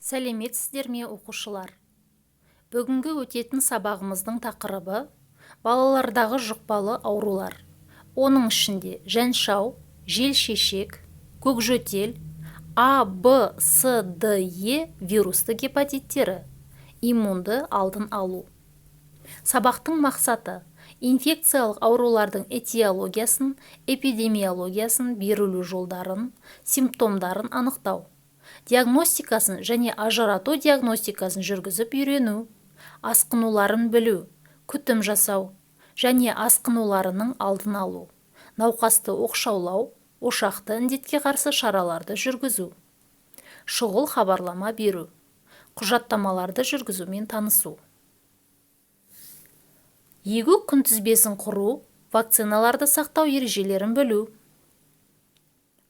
Сәлеметсіздер ме, оқушылар! Бүгінгі өтетін сабағымыздың тақырыбы: балалардағы жұқпалы аурулар, оның ішінде жаншау, желшешек, көкжөтел, А, Б, С, Д, Е вирусты гепатиттері, иммунды алдын алу. Сабақтың мақсаты: инфекциялық аурулардың этиологиясын, эпидемиологиясын, берілу жолдарын, симптомдарын анықтау, диагностикасын және ажырату диагностикасын жүргізіп үйрену, асқынуларын білу, күтім жасау және асқынуларының алдын алу, науқасты оқшаулау, ошақты індетке қарсы шараларды жүргізу, шұғыл хабарлама беру, құжаттамаларды жүргізумен танысу, егу күнтізбесін құру, вакциналарды сақтау ережелерін білу,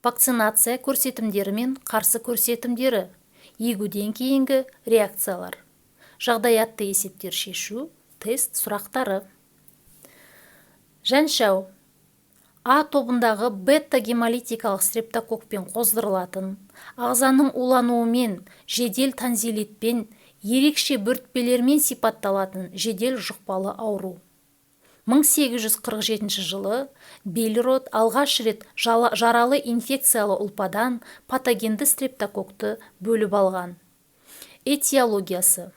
вакцинация көрсетімдері мен қарсы көрсетімдері, егуден кейінгі реакциялар, жағдаятты есептер шешу, тест сұрақтары. Жаншау – А тобындағы бета-гемолитикалық стрептококкпен қоздырылатын, ағзаның улануымен, жедел тонзиллитпен, ерекше бөртпелермен сипатталатын жедел жұқпалы ауру. 1847 жылы Бильрот алғаш рет жаралы инфекциялы ұлпадан патогенді стрептококкты бөліп алған. Этиологиясы: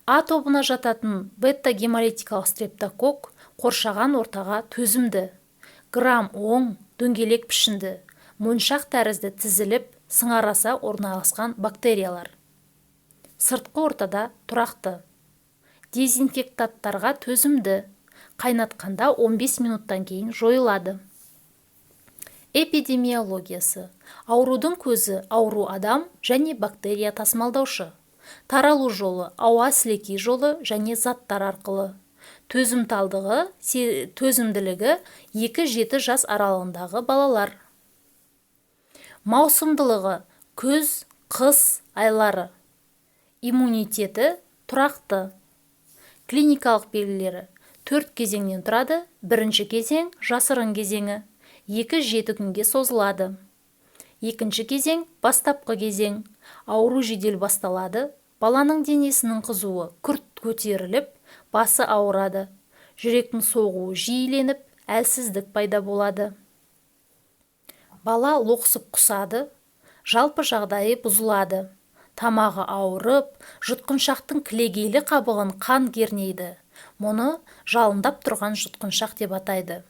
А тобына жататын бета-гемолитикалық стрептококк қоршаған ортаға төзімді, грамм оң, дөңгелек пішінді, моншақ тәрізді тізіліп, сыңараса орналасқан бактериялар. Сыртқы ортада тұрақты, дезинфектанттарға төзімді, қайнатқанда 15 минуттан кейін жойылады. Эпидемиологиясы: аурудың көзі – ауру адам және бактерия тасымалдаушы. Таралу жолы – ауа сілекей жолы және заттар арқылы. Төзімталдығы, төзімділігі 2-7 жас аралығындағы балалар. Маусымдылығы – күз, қыс айлары. Иммунитеті тұрақты. Клиникалық белгілері төрт кезеңнен тұрады. Бірінші кезең – жасырын кезеңі, 2-7 күнге созылады. Екінші кезең – бастапқы кезең. Ауру жедел басталады. Баланың денесінің қызуы күрт көтеріліп, басы ауырады, жүректің соғуы жиіленіп, әлсіздік пайда болады. Бала лоқсып құсады, жалпы жағдайы бұзылады, тамағы ауырып, жұтқыншақтың кілегейлі қабығын қан кернейді. Мұны жалындап тұрған жұтқыншақ деп атайды.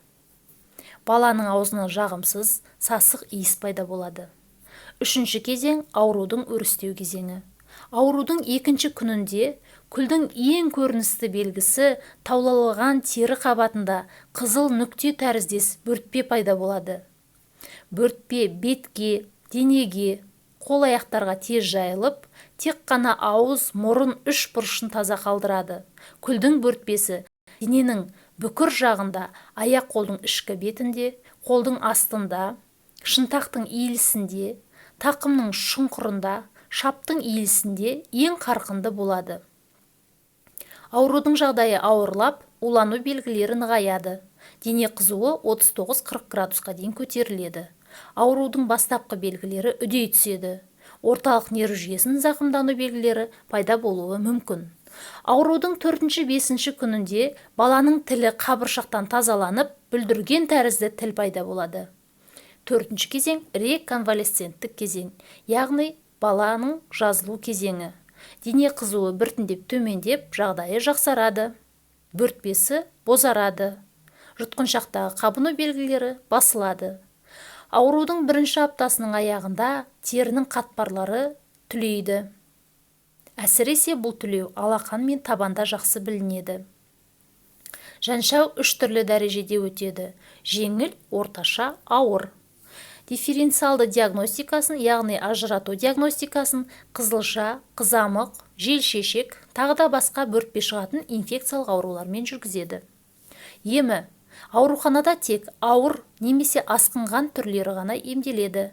Баланың аузынан жағымсыз сасық иіс пайда болады. Үшінші кезең – аурудың өрістеу кезеңі. Аурудың екінші күнінде күлдің ең көріністі белгісі – таулалаған тері қабатында қызыл нүкте тәріздес бөртпе пайда болады. Бөртпе бетке, денеге, қол аяқтарға тез жайылып, тек қана ауыз, мұрын үш бұрышын таза қалдырады. Күлдің бөртпесі дененің бүкір жағында, аяқ қолдың ішкі бетінде, қолдың астында, шынтақтың иілісінде, тақымның шұңқырында, шаптың иілісінде ең қарқынды болады. Аурудың жағдайы ауырлап, улану белгілері нығаяды. Дене қызуы 39-40 градусқа дейін көтеріледі. Аурудың бастапқы белгілері үдей түседі. Орталық нерв жүйесінің зақымдану белгілері пайда болуы мүмкін. Аурудың төртінші, бесінші күнінде баланың тілі қабыршақтан тазаланып, бүлдірген тәрізді тіл пайда болады. Төртінші кезең – реконвалесценттік кезең, яғни баланың жазылу кезеңі. Дене қызуы біртіндеп төмендеп, жағдайы жақсарады, бөртпесі бозарады, жұтқыншақтағы қабыну белгілері басылады. Аурудың бірінші аптасының аяғында терінің қатпарлары түлейді. Әсіресе бұл түлеу алақан мен табанда жақсы білінеді. Жаншау үш түрлі дәрежеде өтеді: жеңіл, орташа, ауыр. Дифференциалды диагностикасын, яғни ажырату диагностикасын қызылша, қызамық, желшешек, тағы да басқа бөртпе шығатын инфекциялық аурулармен жүргізеді. Емі: ауруханада тек ауыр немесе асқынған түрлері ғана емделеді.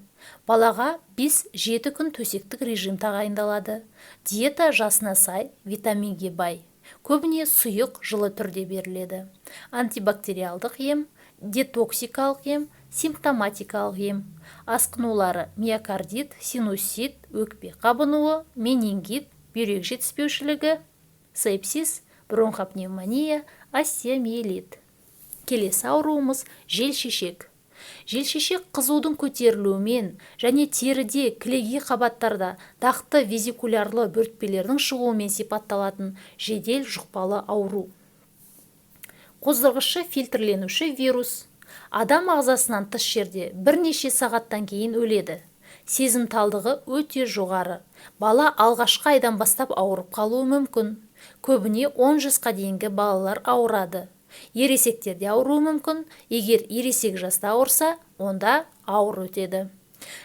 Балаға 5-7 күн төсектік режим тағайындалады. Диета жасына сай, витаминге бай, көбіне сұйық, жылы түрде беріледі. Антибактериалдық ем, детоксикалық ем, Симптоматикалық ем. Асқынулары: миокардит, синусит, өкпе қабынуы, менингит, бүйрек жетіспеушілігі, сепсис, бронхопневмония, остеомиелит. Келесі ауруымыз желшешек. Желшешек қызудың көтерілуімен және теріде, кілегей қабаттарда дақты везикулярлы бөртпелердің шығуымен сипатталатын жедел жұқпалы ауру. Қоздырғышы фильтрленуші вирус. Адам ағзасынан тыс жерде бірнеше сағаттан кейін өледі. Сезімталдығы өте жоғары. Бала алғашқы айдан бастап ауырып қалуы мүмкін. Көбіне 10 жасқа дейінгі балалар ауырады. Ересектер де ауыруы мүмкін. Егер ересек жаста ауырса, онда ауыр өтеді.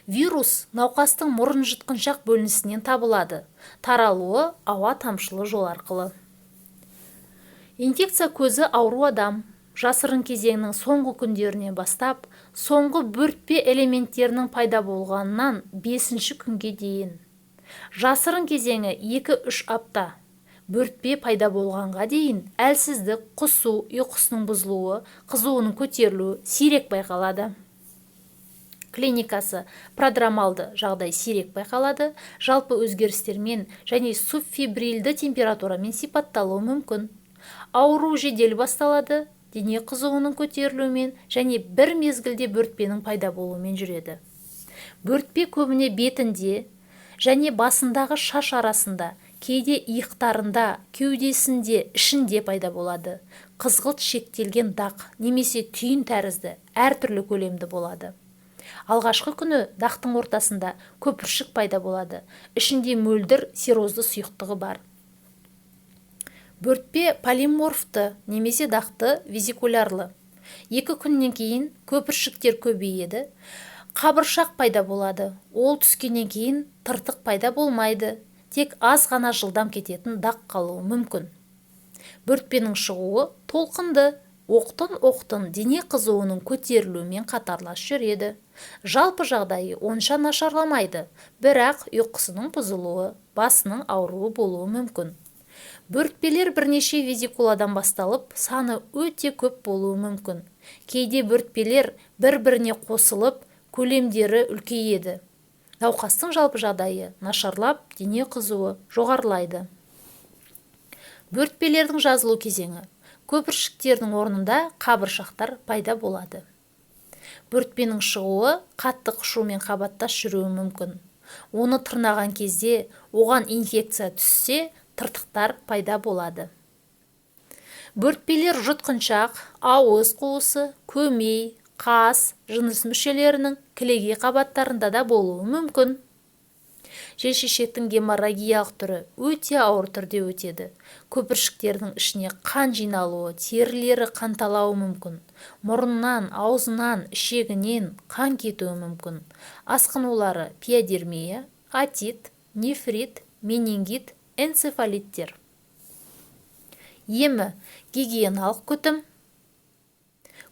Вирус науқастың мұрын жұтқыншақ бөлінісінен табылады. Таралуы ауа тамшылы жол арқылы. Инфекция көзі ауру адам. Жасырын кезеңнің соңғы күндерінен бастап, соңғы бөртпе элементтерінің пайда болғанынан 5-ші күнге дейін. Жасырын кезеңі 2-3 апта. Бөртпе пайда болғанға дейін әлсіздік, құсу, ұйқысының бұзылуы, қызуының көтерілуі сирек байқалады. Клиникасы продромалды жағдай сирек байқалады, жалпы өзгерістермен және субфебрильді температурамен сипатталуы мүмкін. Ауру жедел басталады, дене қызуының көтерілуімен және бір мезгілде бөртпенің пайда болуымен жүреді. Бөртпе көбіне бетінде және басындағы шаш арасында, кейде иықтарында, кеудесінде, ішінде пайда болады. Қызғылт шектелген дақ немесе түйін тәрізді әртүрлі көлемді болады. Алғашқы күні дақтың ортасында көпіршік пайда болады. Ішінде мөлдір серозды сұйықтығы бар. Бөртпе полиморфты немесе дақты везикулярлы. 2 күннен кейін көпіршіктер көбейеді, қабыршақ пайда болады. Ол түскеннен кейін тыртық пайда болмайды, тек аз ғана жылдам кететін дақ қалуы мүмкін. Бөртпенің шығуы толқынды, оқтын-оқтын дене қызуының көтерілуімен қатарлас жүреді. Жалпы жағдайы онша нашарламайды, бірақ ұйқысының бұзылуы, басының ауруы болуы мүмкін. Бөртпелер бірнеше везикуладан басталып, саны өте көп болуы мүмкін. Кейде бөртпелер бір-біріне қосылып, көлемдері үлкейеді. Науқастың жалпы жағдайы нашарлап, дене қызуы жоғарылайды. Бөртпелердің жазылу кезеңі. Көпіршіктердің орнында қабыршақтар пайда болады. Бөртпенің шығуы қатты қышумен қабаттас жүруі мүмкін. Оны тырнаған кезде оған инфекция түссе, тыртықтар пайда болады. Бөртпелер жұтқыншақ, ауыз қуысы, көмей, қас, жыныс мүшелерінің кілегей қабаттарында да болуы мүмкін. Желшешектің геморрагиялық түрі өте ауыр түрде өтеді. Көпіршіктердің ішіне қан жиналуы, терілері қанталауы мүмкін. Мұрнынан, аузынан, ішегінен қан кетуі мүмкін. Асқынулары пиодермия, отит, нефрит, менингит, энцефалиттер. Емі гигиеналық күтім.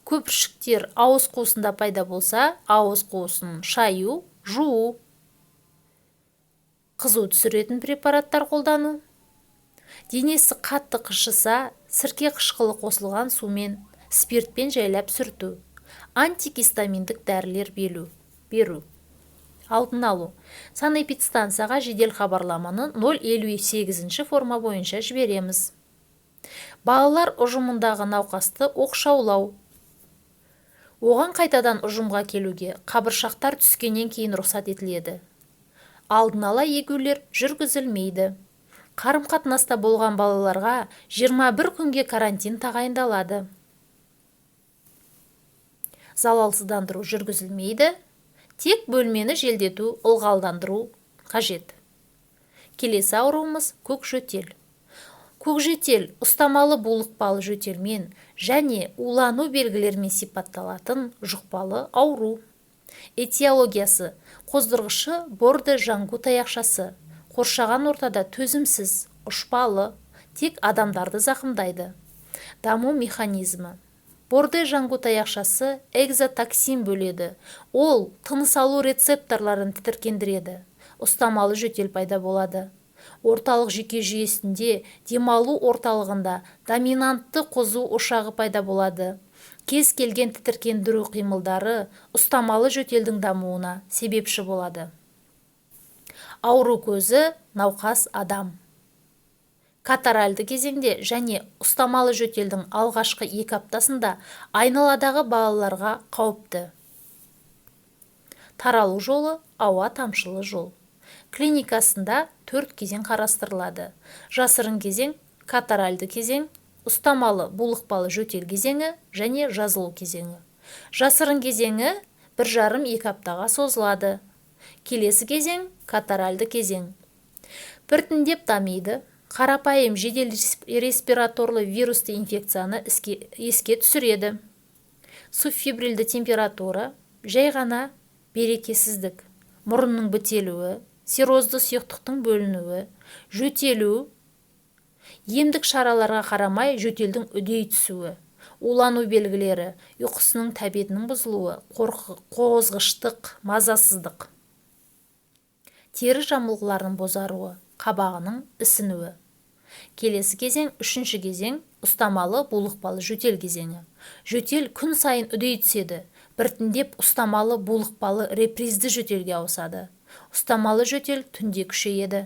Көпіршіктер ауыз қуысында пайда болса, ауыз қуысын шаю, жуу. Қызу түсіретін препараттар қолдану. Денесі қатты қышыса, сірке қышқылы қосылған сумен, спиртпен жайлап сүрту. Антигистаминдік дәрілер беру. Алдын алу. Санэпидстанцияға жедел хабарламаны 058 форма бойынша жібереміз. Балалар ұжымындағы науқасты оқшаулау. Оған қайтадан ұжымға келуге қабыршақтар түскеннен кейін рұқсат етіледі. Алдын ала егулер жүргізілмейді. Қарым-қатынаста болған балаларға 21 күнге карантин тағайындалады. Залалсыздандыру жүргізілмейді, тек бөлмені желдету, ылғалдандыру қажет. Келесі ауруымыз көкжөтел. Көкжөтел ұстамалы булықпалы жөтелмен және улану белгілерімен сипатталатын жұқпалы ауру. Этиологиясы қоздырғышы Борде-Жангу таяқшасы. Қоршаған ортада төзімсіз, ұшпалы, тек адамдарды зақымдайды. Даму механизмі. Борде-Жангу таяқшасы экзотоксин бөледі. Ол тыныс алу рецепторларын тітіркендіреді. Ұстамалы жөтел пайда болады. Орталық жүйке жүйесінде, демалу орталығында доминантты қозу ошағы пайда болады. Кез келген тітіркендіру қимылдары ұстамалы жөтелдің дамуына себепші болады. Ауру көзі науқас адам. Катаральды кезеңде және ұстамалы жөтелдің алғашқы 2 аптасында айналадағы балаларға қауіпті. Таралу жолы ауа тамшылы жол. Клиникасында 4 кезең қарастырылады. Жасырын кезең, катаральды кезең, ұстамалы булықпалы жөтел кезеңі және жазылу кезеңі. Жасырын кезеңі 1,5-2 аптаға созылады. Келесі кезең катаральды кезең. Біртіндеп дамиды. Қарапайым жедел респираторлы вирусты инфекцияны еске түсіреді. Субфебрильді температура, жай ғана берекесіздік, мұрынның бітелуі, серозды сұйықтықтың бөлінуі, жөтелу, емдік шараларға қарамай жөтелдің үдей түсуі, улану белгілері, ұйқысының тәбетінің бұзылуы, қозғыштық, мазасыздық, тері жамылғыларының бозаруы, қабағының ісінуі. Келесі кезең, үшінші кезең, ұстамалы булықпалы жөтел кезеңі. Жөтел күн сайын үдей түседі, біртіндеп ұстамалы булықпалы репризді жөтелге ауысады. Ұстамалы жөтел түнде күшейеді.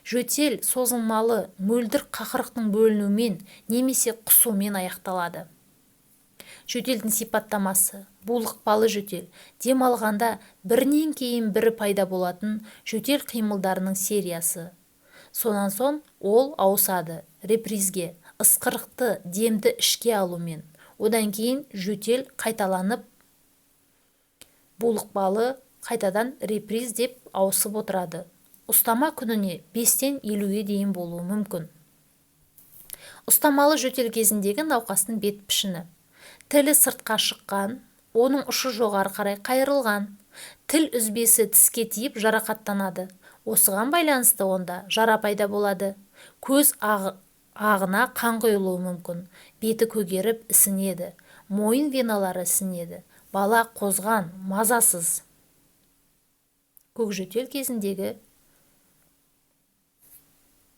Жөтел созылмалы мөлдір қақырықтың бөлінуімен немесе құсумен аяқталады. Жөтелдің сипаттамасы: булықпалы жөтел, дем алғанда бірінен кейін бірі пайда болатын жөтел қимылдарының сериясы. Сонан соң ол ауысады репризге, ысқырықты демді ішке алумен. Одан кейін жөтел қайталанып, булықпалы қайтадан реприз деп ауысып отырады. Ұстама күніне 5-тен 50-ге дейін болуы мүмкін. Ұстамалы жөтел кезіндегі науқастың бет пішіні. Тілі сыртқа шыққан, оның ұшы жоғары қарай қайырылған. Тіл үзбесі тіске тиіп жарақаттанады. Осыған байланысты онда жара пайда болады. Көз ағына қан құйылуы мүмкін. Беті көгеріп ісінеді. Мойын веналары ісінеді. Бала қозған, мазасыз. Көкжөтел кезіндегі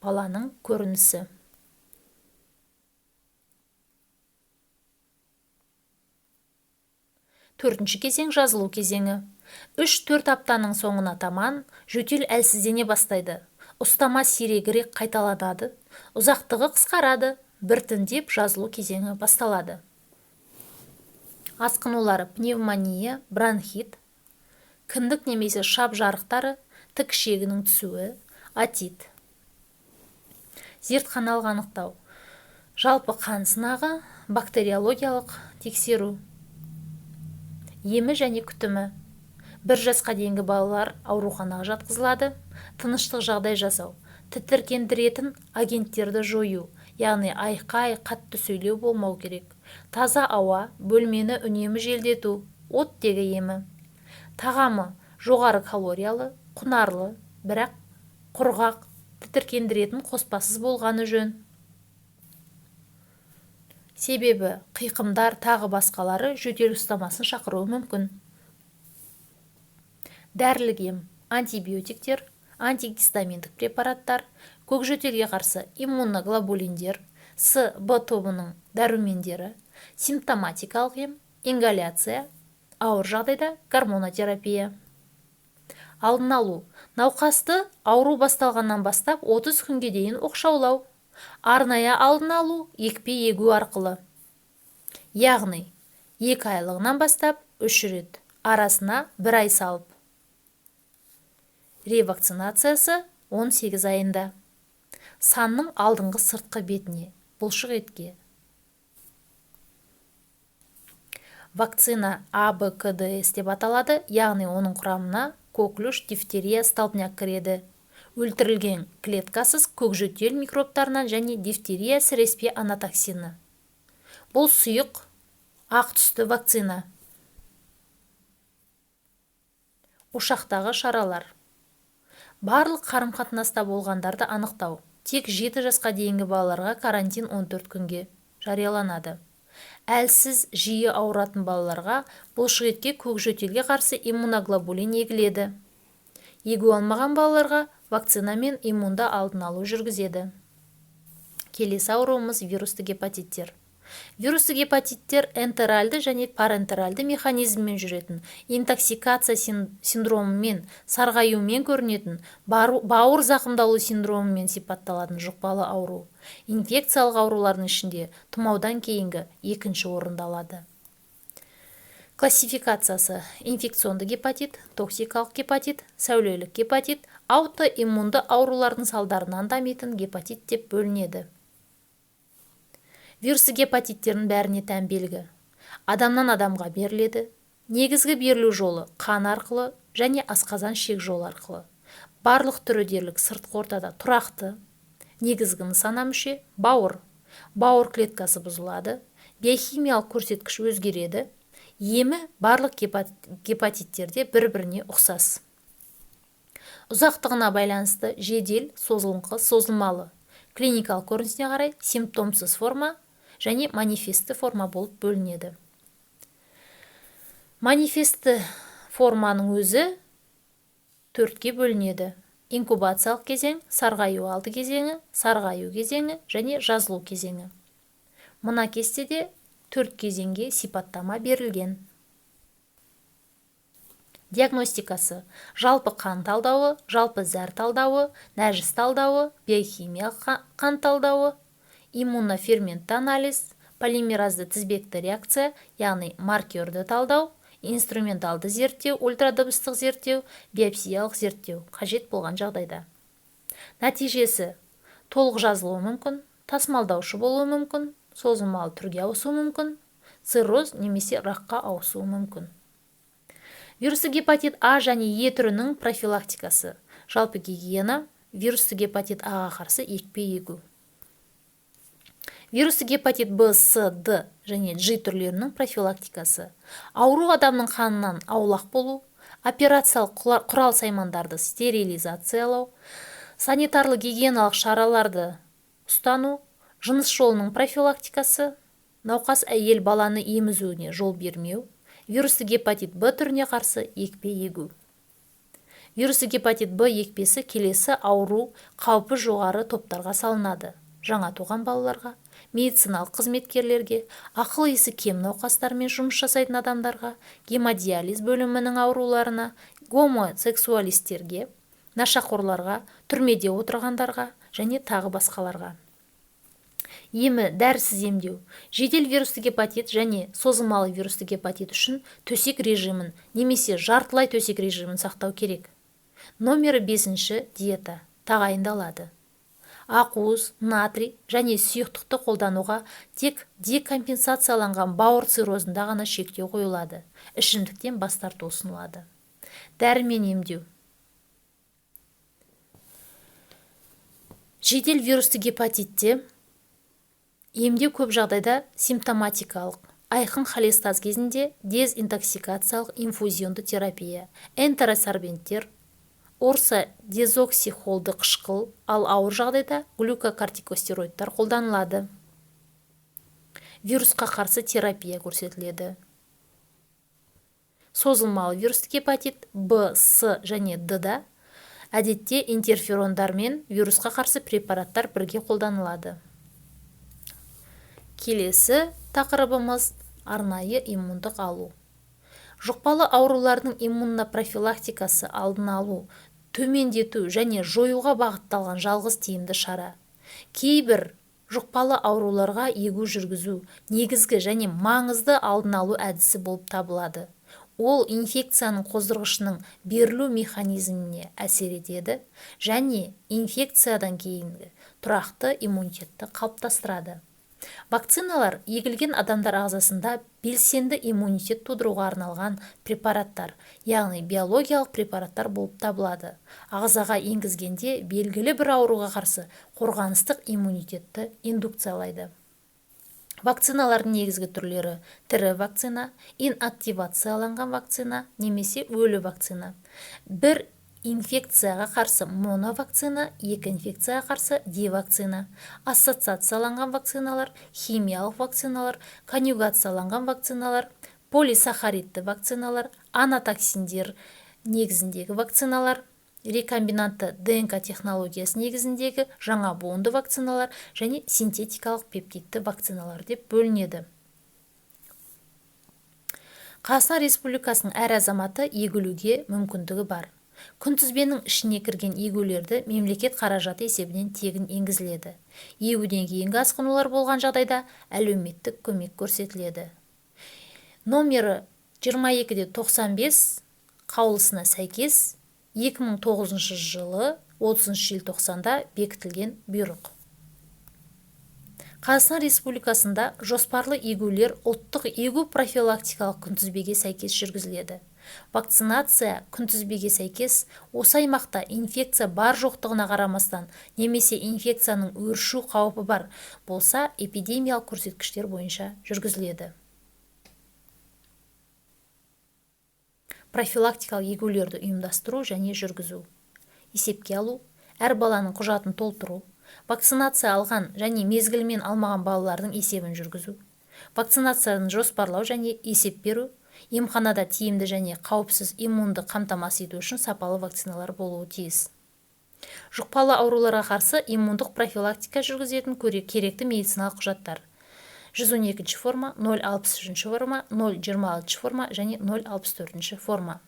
баланың көрінісі. Төртінші кезең жазылу кезеңі. 3-4 аптаның соңына таман жөтел әлсіздене бастайды. Ұстама сирегірек қайталанады, ұзақтығы қысқарады, біртіндеп жазылу кезеңі басталады. Асқынулары пневмония, бронхит, кіндік немесе шап жарықтары, тік ішегінің түсуі, отит. Зертханалық анықтау. Жалпы қан сынағы, бактериологиялық тексеру. Емі және күтімі. 1 жасқа дейінгі балалар ауруханаға жатқызылады. Тыныштық жағдай жасау, тітіркендіретін агенттерді жою, яғни айқай, қатты сөйлеу болмау керек. Таза ауа, бөлмені үнемі желдету, оттегі емі. Тағамы жоғары калориялы, құнарлы, бірақ құрғақ, тітіркендіретін қоспасыз болғаны жөн. Себебі қиқымдар тағы басқалары жөтел ұстамасын шақыруы мүмкін. Дәрілік ем, антибиотиктер, антигистаминдік препараттар, көкжөтелге қарсы иммуноглобулиндер, С, Б тобының дәрумендері, симптоматикалық ем, ингаляция, ауыр жағдайда гормонотерапия. Алдын алу. Науқасты ауру басталғаннан бастап 30 күнге дейін оқшаулау. Арнайы алдын алу екпе егу арқылы. Яғни 2 айлығынан бастап 3 рет, арасына 1 ай салып. Ревакцинациясы 18 айында. Санның алдыңғы сыртқы бетіне, бұлшық етке. Вакцина А, Б, К, Д, С деп аталады, яғни оның құрамына коклюш, дифтерия, столбняк кіреді. Өлтірілген клеткасыз көкжөтел микробтарынан және дифтерия сіреспе анатоксині. Бұл сұйық ақ түсті вакцина. Ошақтағы шаралар. Барлық қарым-қатынаста болғандарды анықтау. Тек 7 жасқа дейінгі балаларға карантин 14 күнге жарияланады. Әлсіз, жиі ауыратын балаларға бұлшық етке көкжөтелге қарсы иммуноглобулин егіледі. Егу алмаған балаларға вакцинамен иммунды алдын алу жүргізеді. Келесі ауруымыз вирусты гепатиттер. Вирусты гепатиттер энтеральды және парентеральды механизммен жүретін, интоксикация синдромымен, сарғаюмен көрінетін, бауыр зақымдалу синдромымен сипатталатын жұқпалы ауру. Инфекциялық аурулардың ішінде тұмаудан кейінгі екінші орынды алады. Классификациясы: инфекционды гепатит, токсикалық гепатит, сәулелік гепатит, аутоиммунды аурулардың салдарынан дамитын гепатит деп бөлінеді. Вирусты гепатиттердің бәріне тән белгі. Адамнан адамға беріледі. Негізгі берілу жолы қан арқылы және асқазан-ішек жолы арқылы. Барлық түрі дерлік сыртқы ортада тұрақты. Негізгі нысана мүше бауыр. Бауыр клеткасы бұзылады, биохимиялық көрсеткіш өзгереді. Емі барлық гепатиттерде бір-біріне ұқсас. Ұзақтығына байланысты жедел, созылыңқы, созылмалы. Клиникалық көрінісіне қарай симптомсыз форма және манифестті форма болып бөлінеді. Манифестті форманың өзі төртке бөлінеді. Инкубациялық кезең, сарғаю алды кезеңі, сарғаю кезеңі және жазылу кезеңі. Мына кестеде төрт кезеңге сипаттама берілген. Диагностикасы: жалпы қан талдауы, жалпы зәр талдауы, нәжіс талдауы, биохимиялық қан талдауы, иммуноферментті анализ, полимеразды тізбекті реакция, яғни маркерді талдау, инструменталды зерттеу, ультрадыбыстық зерттеу, биопсиялық зерттеу қажет болған жағдайда. Нәтижесі: толық жазылуы мүмкін, тасымалдаушы болуы мүмкін, созылмалы түрге ауысуы мүмкін, цирроз немесе ракқа ауысуы мүмкін. Вирусты гепатит А және Е түрінің профилактикасы: жалпы гигиена, вирусты гепатит Аға қарсы екпе егу. Вирусты гепатит Б, С, Д және Ж түрлерінің профилактикасы: ауру адамның қанынан аулақ болу, операциялық құрал-саймандарды стерилизациялау, санитарлы-гигиеналық шараларды ұстану, жыныс жолының профилактикасы, науқас әйел баланы емізуіне жол бермеу, вирусты гепатит Б түріне қарсы екпе егу. Вирусты гепатит Б екпесі келесі ауру қаупі жоғары топтарға салынады: жаңа туған балаларға, медициналық қызметкерлерге, ақыл-есі кем науқастармен жұмыс жасайтын адамдарға, гемодиализ бөлімінің ауруларына, гомосексуалистерге, нашақорларға, түрмеде отырғандарға және тағы басқаларға. Емі: дәрісіз емдеу. Жедел вирусты гепатит және созылмалы вирусты гепатит үшін төсек режимін немесе жартылай төсек режимін сақтау керек. Номері 5 диета тағайындалады. Ақуыз, натрий және сұйықтықты қолдануға тек декомпенсацияланған бауыр циррозында ғана шектеу қойылады. Ішімдіктен бас тарту ұсынылады. Дәрімен емдеу. Жедел вирусты гепатитте емдеу көп жағдайда симптоматикалық, айқын холестаз кезінде дезинтоксикациялық инфузионды терапия, энтеросорбенттер, урсодезоксихолды қышқыл, ал ауыр жағдайда глюкокортикостероидтар қолданылады. Вирусқа қарсы терапия көрсетіледі. Созылмалы вирусты гепатит Б, С және Д-да әдетте интерферондар мен вирусқа қарсы препараттар бірге қолданылады. Келесі тақырыбымыз арнайы иммундық алу. Жұқпалы аурулардың иммунопрофилактикасы алдын алу, төмендету және жоюға бағытталған жалғыз тиімді шара. Кейбір жұқпалы ауруларға егу жүргізу негізгі және маңызды алдын алу әдісі болып табылады. Ол инфекцияның қоздырғышының берілу механизміне әсер етеді және инфекциядан кейінгі тұрақты иммунитетті қалыптастырады. Вакциналар егілген адамдар ағзасында белсенді иммунитет тудыруға арналған препараттар, яғни биологиялық препараттар болып табылады. Ағзаға енгізгенде белгілі бір ауруға қарсы қорғаныстық иммунитетті индукциялайды. Вакциналардың негізгі түрлері: тірі вакцина, инактивацияланған вакцина немесе өлі вакцина. Бір инфекцияға қарсы моновакцина, екі инфекцияға қарсы дивакцина, ассоциацияланған вакциналар, химиялық вакциналар, конъюгацияланған вакциналар, полисахаридті вакциналар, анатоксиндер негізіндегі вакциналар, Рекомбинантты ДНК технологиясы негізіндегі жаңа буынды вакциналар және синтетикалық пептидті вакциналар деп бөлінеді. Қазақстан Республикасының әр азаматы егілуге мүмкіндігі бар. Күнтізбенің ішіне кірген егулерді мемлекет қаражаты есебінен тегін енгізіледі. Егуден кейінгі асқынулар болған жағдайда әлеуметтік көмек көрсетіледі. Номері 22-95 қаулысына сәйкес 2009 жылы 30 желтоқсанда бекітілген бұйрық. Қазақстан Республикасында жоспарлы егулер ұлттық егу профилактикалық күнтізбеге сәйкес жүргізіледі. Вакцинация күнтізбеге сәйкес осы аймақта инфекция бар жоқтығына қарамастан немесе инфекцияның өршу қаупі бар болса, эпидемиялық көрсеткіштер бойынша жүргізіледі. Профилактикалық егулерді ұйымдастыру және жүргізу. Есепке алу, әр баланың құжатын толтыру, вакцинация алған және мезгілімен алмаған балалардың есебін жүргізу, вакцинацияны жоспарлау және есеп беру, емханада тиімді және қауіпсіз иммунды қамтамасыз ету үшін сапалы вакциналар болуы тиіс. Жұқпалы ауруларға қарсы иммундық профилактика жүргізетін керекті медициналық құжаттар. 112 форма, 063 форма, 026 форма және 064 форма.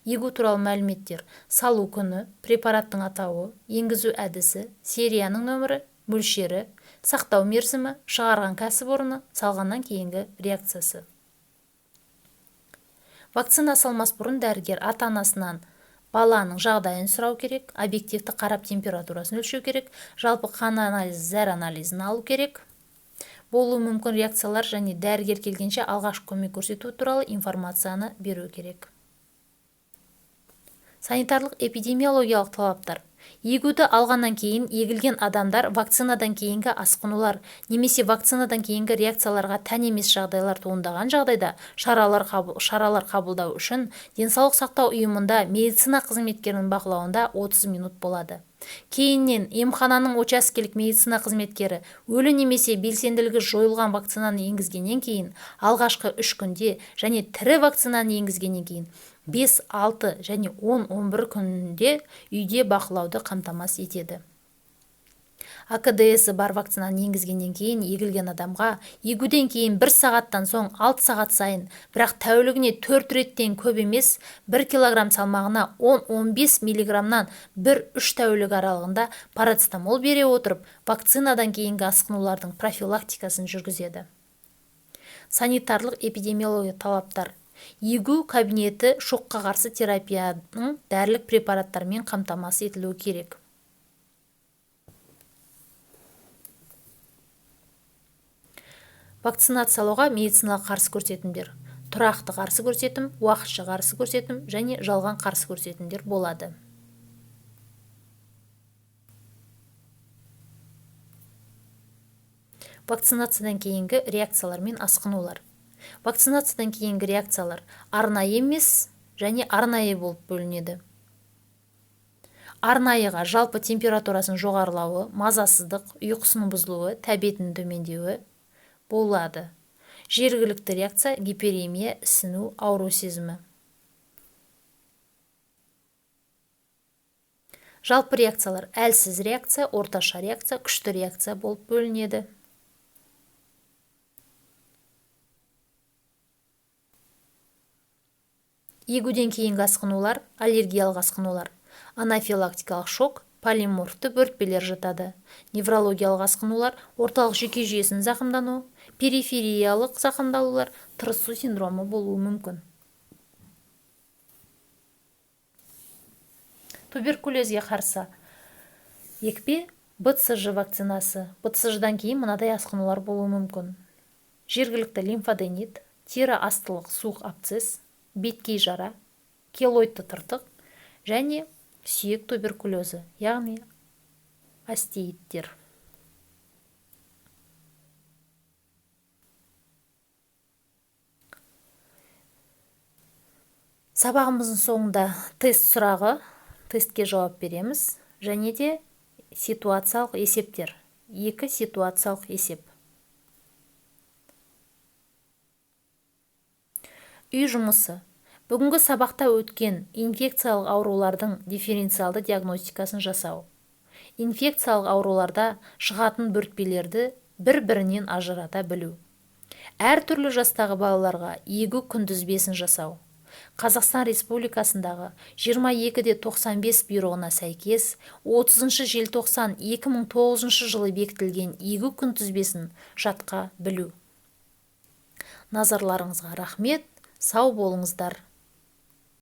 Егу туралы мәліметтер: салу күні, препараттың атауы, енгізу әдісі, серияның нөмірі, мөлшері, сақтау мерзімі, шығарған кәсіпорны, салғаннан кейінгі реакциясы. Вакцина салмас бұрын дәрігер ата-анасынан баланың жағдайын сұрау керек, объективті қарап температурасын өлшеу керек, жалпы қан анализі, зәр анализін алу керек. Болуы мүмкін реакциялар және дәрігер келгенше алғашқы көмек көрсету туралы информацияны беру керек. Санитарлық эпидемиологиялық талаптар. Егуді алғаннан кейін егілген адамдар вакцинадан кейінгі асқынулар немесе вакцинадан кейінгі реакцияларға тән емес жағдайлар туындаған жағдайда шаралар қабылдау үшін денсаулық сақтау ұйымында медицина қызметкерінің бақылауында 30 минут болады. Кейіннен емхананың учаскелік медицина қызметкері өлі немесе белсенділігі жойылған вакцинаны енгізгеннен кейін алғашқы 3 күнде және тірі вакцинаны енгізгеннен кейін 5, 6 және 10-11 күнде үйде бақылауды қамтамасыз етеді. АКДС бар вакцинаны енгізгеннен кейін егілген адамға егуден кейін 1 сағаттан соң 6 сағат сайын, бірақ тәулігіне 4 реттен көп емес, 1 килограмм салмағына 10-15 миллиграммнан 1-3 тәулік аралығында парацетамол бере отырып, вакцинадан кейінгі асқынулардың профилактикасын жүргізеді. Санитарлық эпидемиологиялық талаптар. Егу кабинеті шокқа қарсы терапияның дәрілік препараттармен қамтамасыз етілуі керек. Вакцинациялауға медициналық қарсы көрсетімдер, тұрақты қарсы көрсетім, уақытша қарсы көрсетім және жалған қарсы көрсетімдер болады. Вакцинациядан кейінгі реакциялар мен асқынулар. Вакцинациядан кейінгі реакциялар арнайы емес және арнайы болып бөлінеді. Арнайыға жалпы температурасының жоғарылауы, мазасыздық, ұйқысының бұзылуы, тәбетінің төмендеуі болады. Жергілікті реакция гиперемия, ісіну, ауру сезімі. Жалпы реакциялар әлсіз реакция, орташа реакция, күшті реакция болып бөлінеді. Егуден кейінгі асқынулар, аллергиялық асқынулар, анафилактикалық шок, полиморфты бөртпелер жатады. Неврологиялық асқынулар, орталық жүйке жүйесінің зақымдануы, перифериялық зақымдалулар, тырысу синдромы болуы мүмкін. Туберкулезге қарсы екпе БЦЖ вакцинасы. БЦЖ-дан кейін мынадай асқынулар болуы мүмкін. Жергілікті лимфаденит, тері астылық суық абсцесс, беткей жара, келоидты тыртық және сүйек туберкулезі, яғни остеиттер. Сабағымыздың соңында тест сұрағы, тестке жауап береміз және де ситуациялық есептер. 2 ситуациялық есеп. Үй жұмысы. Бүгінгі сабақта өткен инфекциялық аурулардың дифференциалды диагностикасын жасау. Инфекциялық ауруларда шығатын бөртпелерді бір-бірінен ажырата білу. Әртүрлі жастағы балаларға егу күнтізбесін жасау. Қазақстан Республикасындағы 22 де 95 бұйрығына сәйкес 30 желтоқсан 2009 жылы бекітілген егу күнтізбесін жатқа білу. Назарларыңызға рахмет, сау болыңыздар.